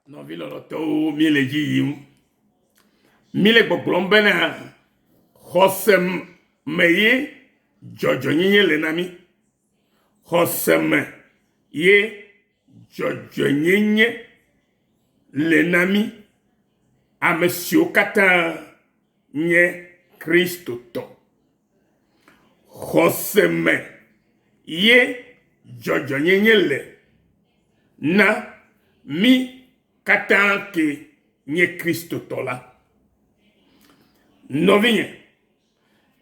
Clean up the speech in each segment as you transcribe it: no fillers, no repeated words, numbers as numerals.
Nɔvi lɔlɔ̃tɔwo, míele dzi yim. Míele gbɔgblɔm bena xɔse me ye dzɔdzɔenyenye le na mí. Xɔse me ye dzɔdzɔenyenye le na mí ame siwo katã nye Kristotɔ. Xɔse me ye dzɔdzɔenyenye le na mí katã ke nye Kristotɔ la. Nɔvinye,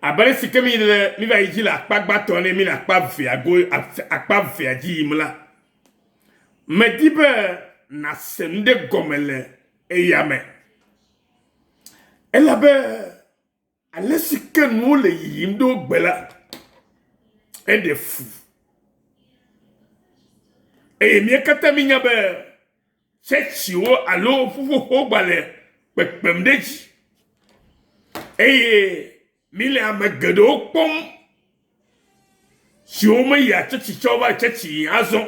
abe ale si ke mi le mi va yi dzi le akpa gbãtɔ ene, mi le akpa evea go akpa evea dzi yim la, medi be nàse nu ɖe gɔme le eya me. Elabe Ale si ke nuwo le yiyim ɖo gbe la, eɖe fu. Eye mía katã mínya be tsɛtsiwo alo ƒuƒoƒowo gbale kpekpem ɖe edzi. Eye míle ame geɖewo kpɔm siwo meyia tsɛtsi tsɔ va tsɛtsi yim azɔ.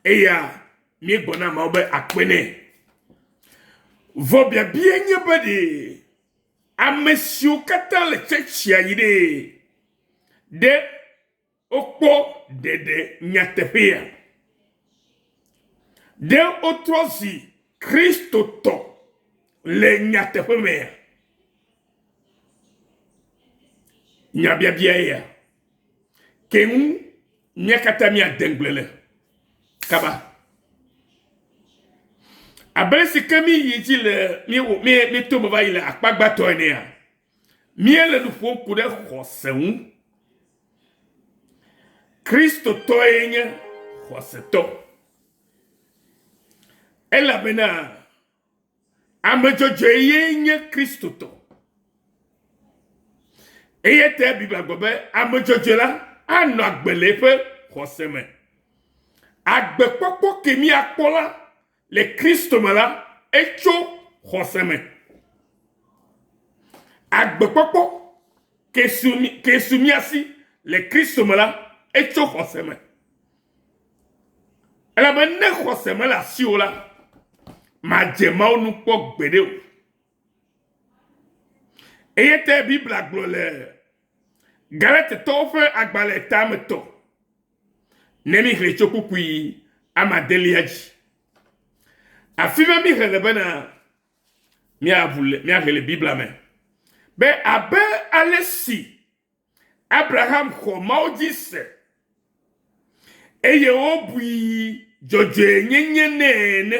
Eya míegblɔ na ameawo be akpe nɛ. Vɔ biabia nye be ɖe Ame siwo katã le tsɛtsia yi ɖee, ɖe wokpɔ ɖeɖe nyateƒea? Ɖe wotrɔ zi Kristotɔ le nyateƒe mea? Nyabiabia ya ke ŋu mía katã míade ŋugble le kaba. Abe esi ke míyi edzi le míewɔ mí míeto eme va yi le akpa gbãtɔ enea, míele nu ƒom ku ɖe xɔse ŋu. Kristotɔe nye xɔsetɔ. Elabena Ame dzɔdzɔe ye nye Kristotɔ. Eya ta Biblia gblɔ be ame dzɔdzɔe la anɔ agbe le eƒe xɔse me. Agbekpɔkpɔ ke míakpɔ la le Kristo me la, etso xɔse me. Agbekpɔkpɔ ke su ke su mía si le Kristo me la, etso xɔse me. Elabe ne xɔse mele asiwò la, màdze Mawu nu kpɔ gbeɖe o. Eya ta Biblia gblɔ le Galatetɔwo ƒe agbalẽ tametɔ, ne míxlẽ tso kpukpui ame adelia dzi. Afi ma míxlẽ le bena míaʋu le míaxlẽ le Biblia me be abe ale si Abraham xɔ Mawu dzi se eye wobui dzɔdzɔenyenye nɛ ene.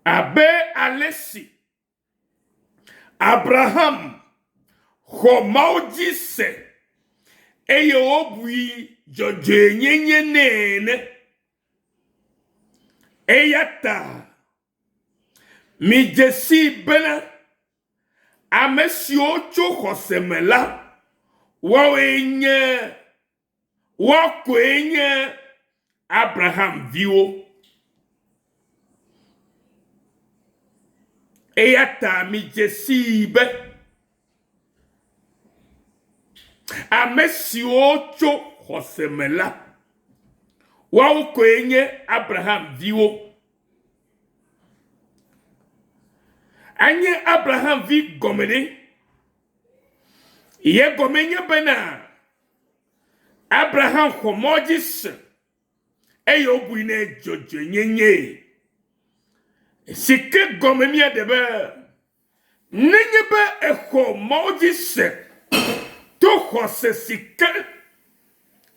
Abe ale si Abraham xɔ Mawu dzi se eye wobui dzɔdzɔenyenye nɛ ene. Eya ta midze sii bena Ame siwo tso xɔse me la, woawoe nye, woa koe nye Abraham viwo. Eya ta midze sii be ame siwo tso xɔse me la, woawo koe nye Abraham viwo. Anye Abraham vi gɔme ɖe? Ye gɔme nye bena Abraham xɔ mɔ dzi se eye wobui nɛ dzɔdzɔenyenyee. Si ke gɔme míaɖe be Nenye be èxɔ Mawu dzi se to xɔse si ke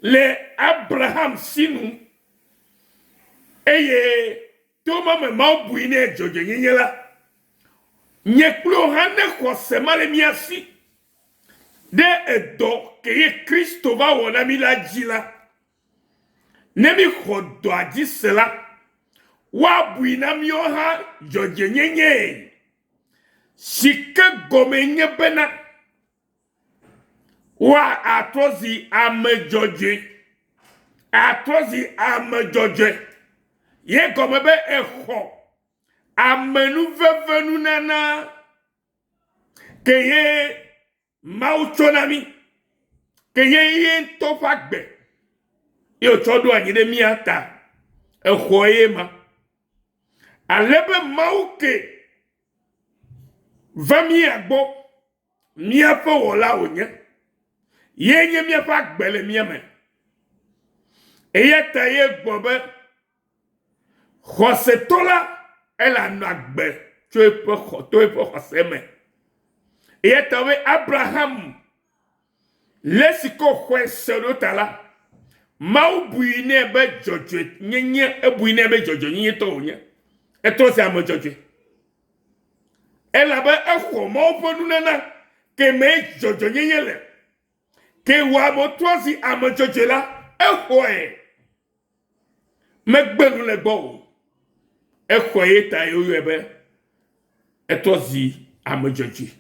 le Abraham si nu, eye to ma me Mawu bui nɛ dzɔdzɔenyenye la, nye kple wò hã ne xɔse ma le mía si ɖe edɔ ke ye Kristo va wɔ na mí la dzi la, ne míxɔ dɔa dzi se la, woabui na míawo hã dzɔdzɔenyenyee. Si ke gɔmee nye bena woatrɔ zi ame dzɔdzɔe. Atrɔ zi ame dzɔdzɔe. Ye gɔme be exɔ amenuvevenunana ke ye Mawu tsɔ na mí. Ke nye ye ŋutɔ ƒe agbe ye wòtsɔ ɖo anyi ɖe mía ta. Exɔ ye ma. Ale be Mawu ke va mía gbɔ, míaƒe wɔla wònye. Ye nye míaƒe agbe le mía me. Eya ta ye gblɔ be xɔsetɔ la ele anɔ agbe tso eƒe xɔ to eƒe xɔse me. Eya ta be Abraham Le esi ke wòxɔe se ɖo ta la, Mawu bui nɛ be dzɔdzɔenyenye, ebui nɛ be dzɔdzɔenyenyetɔ wònye. Etrɔ zi ame dzɔdzɔe. Elabe exɔ Mawu ƒe nunana ke mee dzɔdzɔenyenye le. Ke wɔ ame trɔ zi ame dzɔdzɔe la, exɔe. Megbe nu le gbɔ o. Exɔe ye ta ye woyɔe be etrɔ zi ame dzɔdzɔe.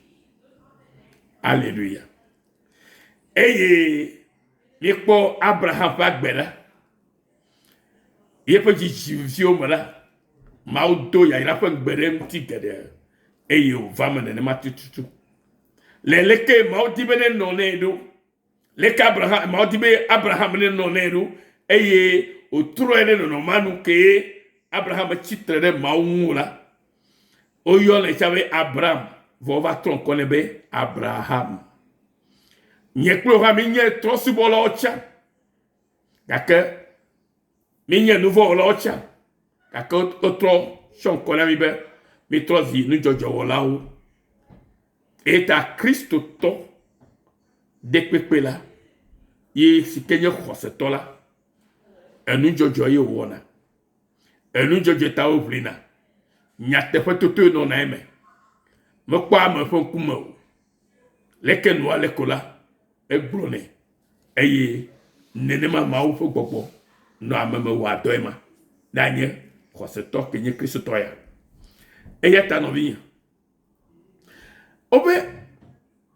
Aleluya. Eye míekpɔ Abraham ƒe agbe la, yeƒe dzidzimeviwo me la, Mawu do yayra ƒe ŋugbe ɖe eŋuti geɖe eye wòva eme nenema tututu. Le leke Mawu di be nenɔ nɛ ɖo Leke Abraham, Mawu di be Abraham nenɔ nɛ ɖo eye wòtrɔe ɖe nɔnɔmea nu kee Abraham metsi tre ɖe Mawu ŋu o la, woyɔnɛ tsã be Abram, vɔ wova trɔ ŋkɔ nɛ be Abraham. Nye kple wò hã míenye trɔ̃subɔlawo tsã, gake míenye nuvɔ̃wɔlawo tsã, gake wotrɔ tsɔ ŋkɔ na mí be mítrɔ zi nudzɔdzɔwɔlawo. Eya ta Kristotɔ ɖekpekpe la, ye si ke nye xɔsetɔ la, enudzɔdzɔ ye wòwɔna. Enudzɔdzɔe ta woʋlina. Nyateƒetotoe nɔna eme. Mekpɔa ame ƒe ŋkume o. Leke nua le ko la, egblɔnɛ eye nenema Mawu ƒe gbɔgbɔ nɔ ame me wɔa dɔe ma. Ne anye xɔsetɔ ke nye Kristotɔ ya. Eya ta nɔvinye, Wobe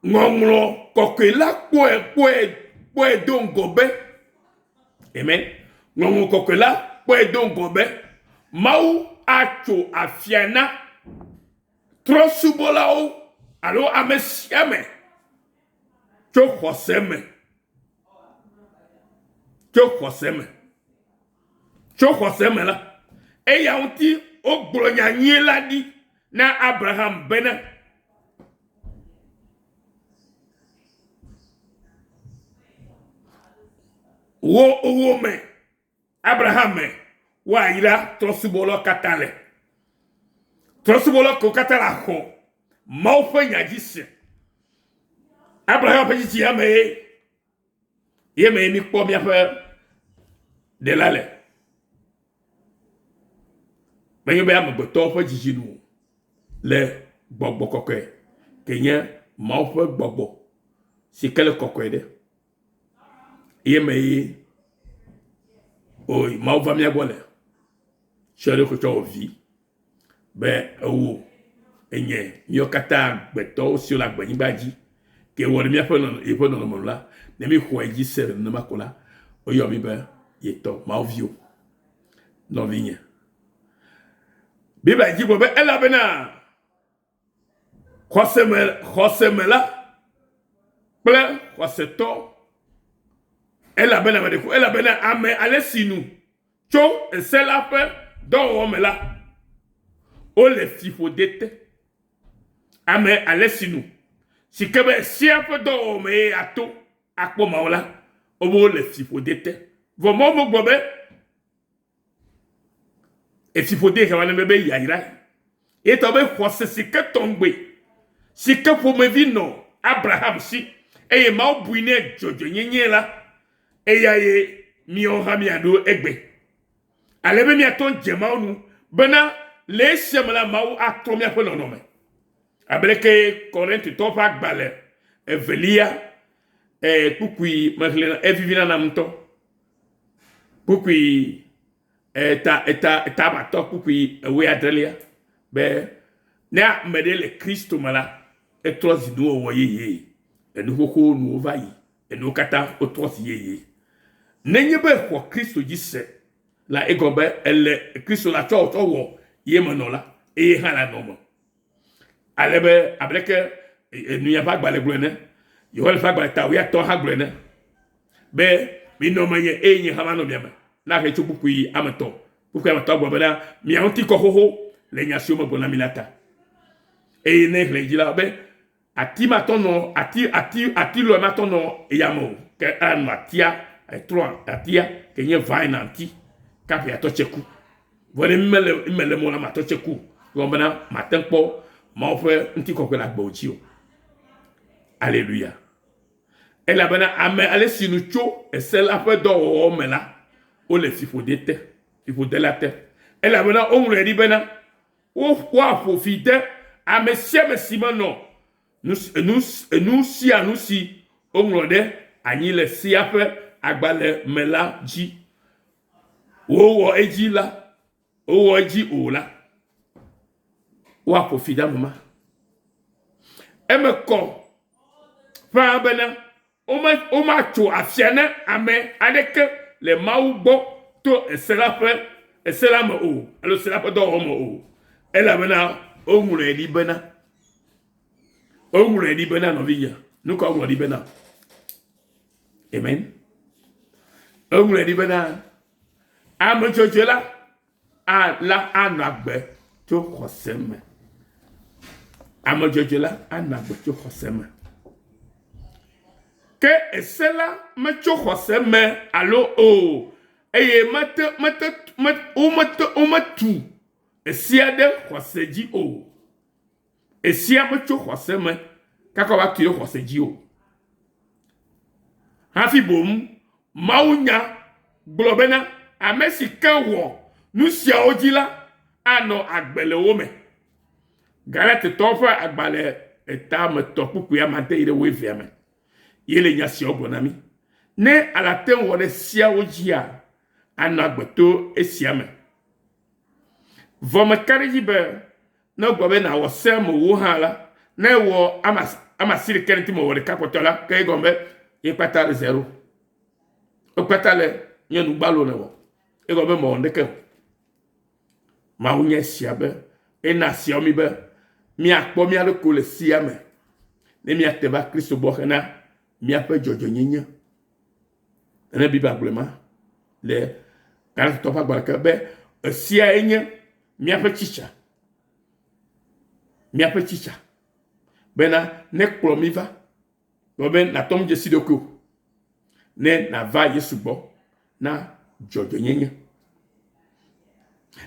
ŋɔŋlɔ kɔkɔe la kpɔe kpɔe kpɔe do ŋgɔ be amen. Ŋɔŋlɔ kɔkɔe la kpɔe do ŋgɔ be Mawu atso afia na trɔsubɔlawo alo ame sia ame tso xɔse me. Tso xɔse me. Tso xɔse me la, eya ŋuti wogblɔ nya nyui la ɖi na Abraham bena, Wò wò me, Abraham me, woayra trɔ̃subɔlawo katã le. Trɔ̃subɔlawo kewo katã la xɔ Mawu ƒe nya dzi se. Abraham ƒe dzidzimea mee Ye mee míkpɔ míaƒe ɖela le. Menye be amegbetɔwo ƒe dzidzi nu o, le gbɔgbɔ kɔkɔe ke nye Mawu ƒe gbɔgbɔ si ke le kɔkɔe ɖe. Ye me ye o Mawu va mía gbɔ le. Tsɔ eɖokui tsɔ wɔ vi. be ewò enye míawo katã agbetɔwo siwo le agbenyigba dzi ke wɔ ɖe míaƒe nɔnɔ yeƒe nɔnɔme nu la, ne míxɔe dzi se nenema ko la, woyɔ mí be yetɔ Mawu viwo. Nɔvinye, Biblia dzi gblɔ be elabena xɔse me xɔse me la kple xɔsetɔ elabena ame ɖe elabena ame ale si nu Tso ese la ƒe dɔwɔwɔ me la, wole fiƒode te. Ame alesinu si ke be sea ƒe dɔwɔwɔ me ye ato akpɔ Mawu la, wobe wole fiƒode te. Vɔ Mawu megblɔ be efiƒode he va ne be yayra. Ye tɔ be xɔse si ke tɔŋgbe si ke ƒomevi nɔ Abraham si eye Mawu bui nɛ dzɔdzɔenyenyee la, Eya ye míawo hã míaɖo egbe, ale be míatɔ dze Mawu nu bena le esia me la Mawu atrɔ míaƒe nɔnɔme. Abe leke Korintotɔwo ƒe agbalẽ evelia e, kpukpui mexlẽna evivina nam ŋutɔ. Kpukpui eta eta eta amatɔ kpukpui ewoe be ne ame ɖe le Kristo me la, etrɔ zi nuwɔwɔ yeye, enu xoxowo nuwo va yi. Enuwo katã wotrɔ zi yeye. Nenye be exɔ Kristo dzi se la, egɔme be ele Kristo la tsɔ tsɔ wɔ ye me nɔ la, eye hã la nɔ me. Ale be abe leke enuya ƒe agbalẽ gblɔe ene, Yohanes ƒe agbalẽ ta wuiatɔ̃ hã gblɔe ene be minɔ menye eye nye hã manɔ mia me. Na xe tso kpukpui ame etɔ̃. Kpukpui ame etɔ̃ gblɔ bena mia ŋuti kɔ xoxo. le nya siwo megblɔ na mi la ta. Eye ne xlẽ dzi la be ati matɔ nɔ ati ati ati lɔ matɔ nɔ eyame o ke anɔ atia etrɔ atia ke nye vine ŋuti kaƒe atɔ tse ku. Vɔ ne mele mele mo la matɔ tse ku gɔme bena mate kpɔ Mawu ƒe ŋutikɔkɔe le agbewo dzi o. Aleluya. Elabena ame ale si nu tso ese la ƒe dɔwɔwɔ me la, wole fiƒode te, fiƒode la te. Elabena woŋlɔe ɖi bena, woaƒo fi de ame sia ame si menɔ nu, nu, nu sia nu si woŋlɔ ɖe anyi le sea ƒe agbalẽ me la dzi. Wowɔ edzi la, wowɔ edzi o la, woaƒo fi de ame ma. Eme kɔ ƒãa bena wome, womatso afia na ame aɖeke le Mawu gbɔ to ese la ƒe ese la me o alo se la ƒe dɔwɔwɔ me o. Elabena woŋlɔe ɖi bena, woŋlɔe ɖi bena nɔvinye, nu ka woŋlɔ ɖi bena? Amen. Woŋlɔe ɖi bena ame dzɔdzɔe la A la anɔ agbe tso xɔse me. Ame dzɔdzɔe la anɔ agbe tso xɔse me. Ke ese la metso xɔse me alo o, eye mete mete me womete wometu esia ɖe xɔse dzi o. Esia metso xɔse me kaka woava tui ɖe xɔse dzi o. Hafi boŋ Mawunya gblɔ bena, Ame si ke wɔ nu siawo dzi la, anɔ agbe le wo me. Galatitɔwo ƒe agbalẽ eta me tɔ kpukpui amade yi ɖe wuievea me ye le nya siawo gblɔ na mí. Ne alate ŋu wɔ ɖe siawo dzia, anɔ agbe to esia me. Vɔ meka ɖe edzi be Ne wogblɔ be nàwɔ sea me wò hã la, ne ewɔ ame ame asiɖeke ŋuti mewɔ ɖeka kpɔtɔ la, ke egɔme be ye kpata le zero. Wo kpata le nye nu gbalo nèwɔ. Egɔme be mewɔ ŋɖeke o. Mawu nye esia be ena siawo mi be míakpɔ mía ɖokuiwo le sea me ne míate va Kristo gbɔ hena míaƒe dzɔdzɔenyenye. Nene Biblia gblɔe ma le Galatitɔwo ƒe agbalẽ ke be esiae nye míaƒe tsitsa, míaƒe tsitsa bena nekplɔ mí va, gblɔ be nàtɔ ŋu dzesi ɖokuiwò ne nàva Yesu gbɔ na dzɔdzɔenyenye.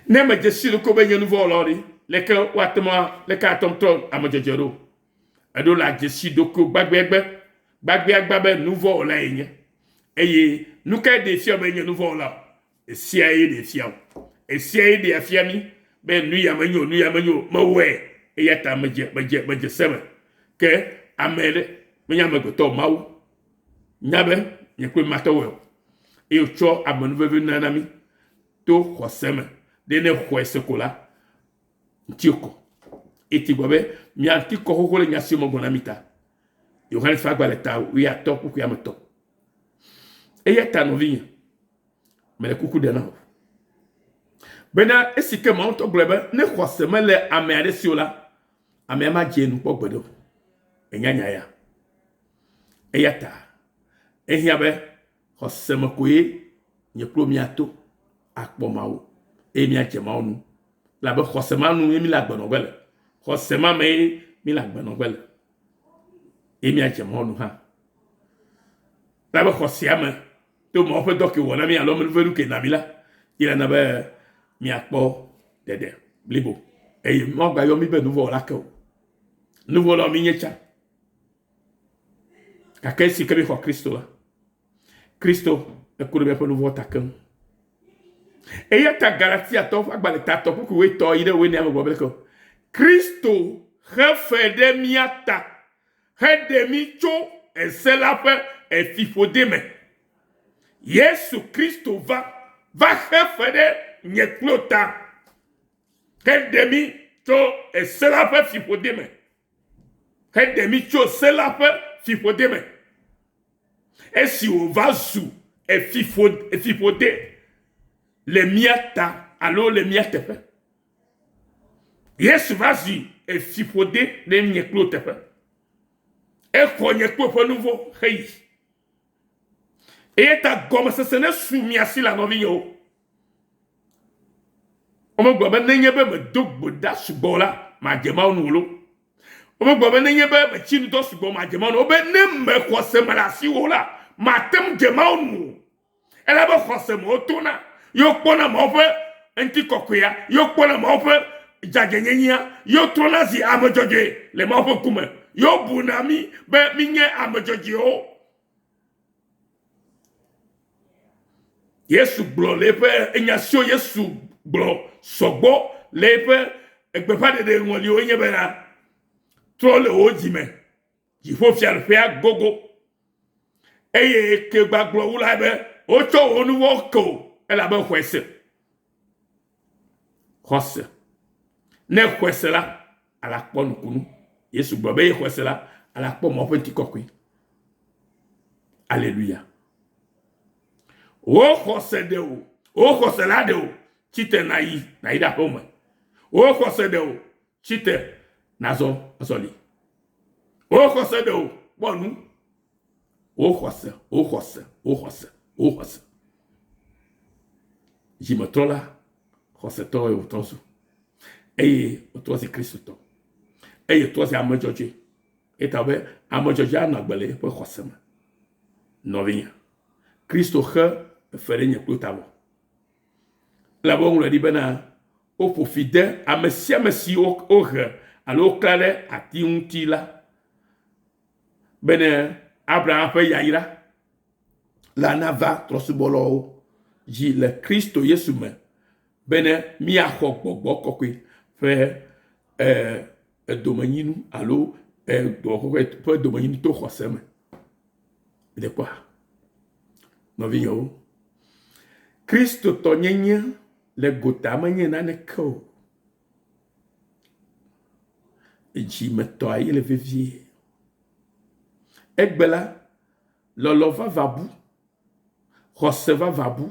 Ne medze si ɖokuiwò be nye nuvɔ̃wɔlawo ɖi, leke woate ŋu leke ate ŋu trɔ ame dzɔdzɔe ɖo? Eɖo la dzesi ɖokuiwò gbagbeagbe, gbagbeagba be nuvɔ̃wɔla yenye. Eye nu kae ɖee fia be nye nuvɔ̃wɔla? Esiae ɖee fia o. Esiae ɖee afia mí be nu ya menyo, nu ya menyo, mewɔe eya ta medze, medze, medze se me. Ke ame ɖe menye amegbetɔ o, Mawu nya be nye kple mate wɔe o. Eye wòtsɔ amenuveve nana mí to xɔse me. Ɖe ne xɔe se ko la, ŋuti kɔ. Eti gblɔ be mia ŋuti kɔ xoxo le nya siwo megblɔ na mi ta. Yohanes ƒe agbalẽ ta wuiatɔ̃ kpukpui ame etɔ̃. Eya ta nɔvinye, mele kuku ɖe na wò bena esi ke Mawu ŋutɔ gblɔe be ne xɔse mele ame aɖe si o la, amea madze nu kpɔ gbeɖe o. Ènya nya ya? Eya ta ehiã be xɔse me koe nye kple míato akpɔ Mawu eye míadze Mawu nu. Elabe xɔse ma nu ye míle agbe nɔ ge le. Xɔse ma mee míle agbe nɔ ge le eye míadze Mawu nu hã. Elabe xɔsea me to Mawu ƒe dɔ ke wòwɔ na mí alo amenuveve ke na mí la, ye nana be míakpɔ ɖeɖe blibo eye Mawu gayɔ mí be nuvɔ̃wɔla ke o. Nuvɔ̃wɔlawo míenye tsã. Gake esi ke míxɔ Kristo la, Kristo eku ɖe míaƒe nuvɔ̃ ta keŋ. Eya ta Galatiatɔwo ƒe agbalẽ tatɔ kpukpui wuietɔ̃ yi ɖe wuienea me gblɔ be leke Kristo xe fe ɖe mía ta heɖe mí tso ese la ƒe efiƒode me. Yesu Kristo va va xe fe ɖe nye kple wò ta heɖe mí tso ese la ƒe fiƒode me. Heɖe mí tso se la ƒe fiƒode me. Esi wòva zu efiƒode le mía ta alo le mía teƒe. Yesu va zu efiƒode ɖe nye kple wò teƒe. Exɔ nye kple wò ƒe nu vɔ̃ heyi. Eya ta gɔmesese nesu mia si la nɔvinyewo. Womegblɔ be nenye be medo gbe ɖa sugbɔ la, madze Mawu nu o lo. Womegblɔ be nenye be metsi nu dɔ sugbɔ madze Mawu nu o. Wobe ne mexɔse mele asiwò la, mate ŋu dze Mawu nu o. Elabe xɔse me wotona, ye wokpɔna Mawu ƒe ŋutikɔkɔea, ye wokpɔna Mawu ƒe dzadzɛnyenyea, ye wotrɔna zi ame dzɔdzɔe le Mawu ƒe ŋkume, ye wobuna mí be mínye ame dzɔdzɔewo. Yesu gblɔ le eƒe enya siwo Yesu gblɔ sɔgbɔ le eƒe gbeƒãɖeɖe ŋɔliwo nye bena, trɔ le wò dzi me, dziƒofiaɖuƒea gogo. Eye ke gbagblɔ wu la be, wotsɔ wò nu vɔ̃wo ke wò elabe xɔe se. Xɔse. Ne xɔe se la, alakpɔ nukunu. Yesu gblɔ be ye xɔe se la, alakpɔ Mawu ƒe ŋutikɔkɔe. Aleluya. Wò xɔse ɖe wò, wò xɔse la ɖe wò, tsi te nayi, nayi ɖe aƒewò me. Wò xɔse ɖe wò, tsi te nazɔ azɔli. Wò xɔse ɖe wò, kpɔ nu. Wò xɔse, wò xɔse, wò xɔse, wò xɔse. Dzimetrɔla xɔsetɔ ye wòtrɔ zu. Eye wòtrɔ zi Kristotɔ. Eye wòtrɔ zi ame dzɔdzɔe. Eta be ame dzɔdzɔe anɔ agbe le eƒe xɔse me. Nɔvinye, Kristo xe efe ɖe nye kple ta vɔ. Elabe woŋlɔe ɖi bena woƒo fi de ame sia ame si wohe alo woklã ɖe ati ŋuti la, bene Abraham ƒe yayra la nava trɔ̃subɔlawo dzi le Kristo Yesu me, bene míaxɔ gbɔgbɔ kɔkɔe ƒe domenyinu alo gbɔgbɔ kɔkɔe ƒe domenyinu to xɔse me. Ɖe kpɔa? Nɔvinyewo, Kristotɔnyenye le gota menye naneke o. Dzimetɔa ye le vevie. Egbe la, lɔlɔ̃ vava bu, xɔse vava bu.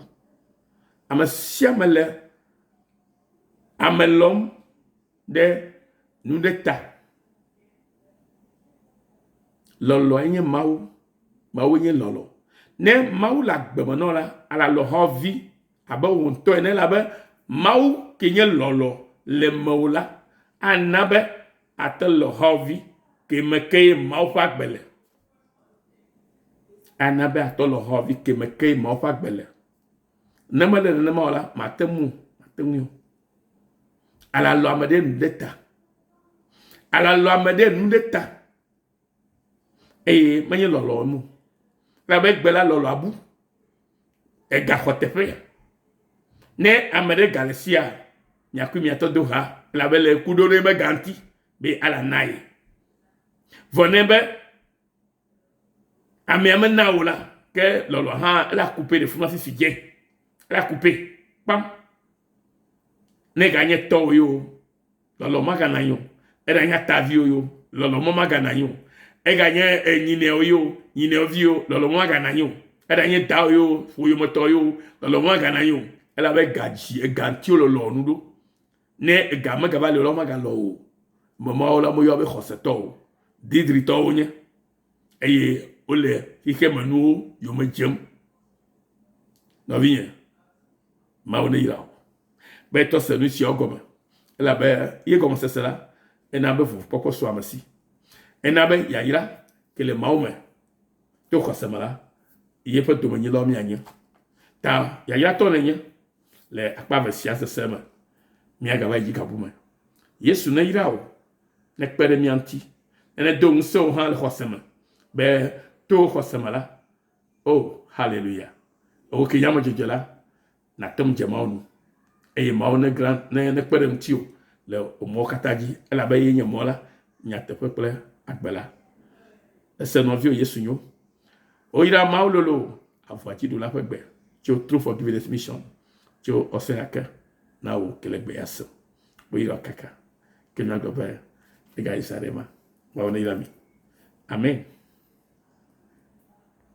Ame sia ame le ame lɔ̃m ɖe nu ɖe ta. Lɔlɔ̃e nye Mawu. Mawu nye lɔlɔ̃. Ne Mawu le agbe me nɔ la, alalɔ xɔvi abe wò ŋutɔ ene elabe Mawu ke nye lɔlɔ̃ le mewò la, ana be ate lɔ xɔvi ke me ke ye Mawu ƒe agbe le. Ana be atɔ lɔ xɔvi ke me ke ye Mawu ƒe agbe le. Ne mele nenema o la, mate ŋu o, mate ŋui o. Alalɔ ame ɖe nu ɖe ta. Alalɔ ame ɖe nu ɖe ta. Eye menye lɔlɔ nu. Elabe egbe la lɔlɔ abu. Egaxɔ teƒe ya. Ne ame ɖe ga le sia, miakui miatɔ do ha elabe le ŋku ɖo ɖe eme ga ŋuti be ala na ye. Vɔ ne be amea mena o la, ke lɔlɔ hã ela kupe ɖe fima fifi dze. Ela kupe kpam. Ne ga nye tɔwò ye o, lɔlɔ magana anyi o. Eɖanye ataviwo ye o, lɔlɔ mɔ magana anyi o. Eganye enyinɛwo ye o, nyinɛwo vi o, lɔlɔ mɔ magana anyi o. Eɖanye dawo ye o, ƒoyometɔ ye o, lɔlɔ mɔ magana anyi o. Elabe ga dzi, ega ŋuti wolɔlɔ nu ɖo. Ne ega megava li o la, womagalɔ o. Ame mawo la, woyɔa be xɔsetɔ o. Didritɔwo wonye eye wole xexemenuwo yome dzem. Nɔvinye, Mawu neyra wò be etɔ se nu siawo gɔme elabe ye gɔmesese la ena be vovokpɔkpɔ su ame si. Ena be yayra ke le Mawu me to xɔse me la, yeƒe domenyilawo míanye. Ta yayratɔ nènye le akpa eve sia sese me. Míagava yi dzi gabu me. Yesu neyra wò, nekpe ɖe mía ŋuti, ne nedo ŋusẽ wò hã le xɔse me be to xɔse me la, Oh, haleluya! Ewò ke nye ame dzɔdzɔe la, nàte ŋu dze Mawu nu, eye Mawu neglã, ne, nekpe ɖe ŋutiwò le wò mɔwo katã dzi, elabe eye nye mɔ la, nyateƒe kple agbe la. Ese nɔviwò Yesu nyo. Woyra Mawu lolo avɔa dziɖula ƒe gbe tso True Forgiveness Mission tso Australia ke na wò ke le gbe ya sem. Woyra wò kaka. Ke míagblɔ be egayi zã ɖe ma. Mawu neyra mi. Amen.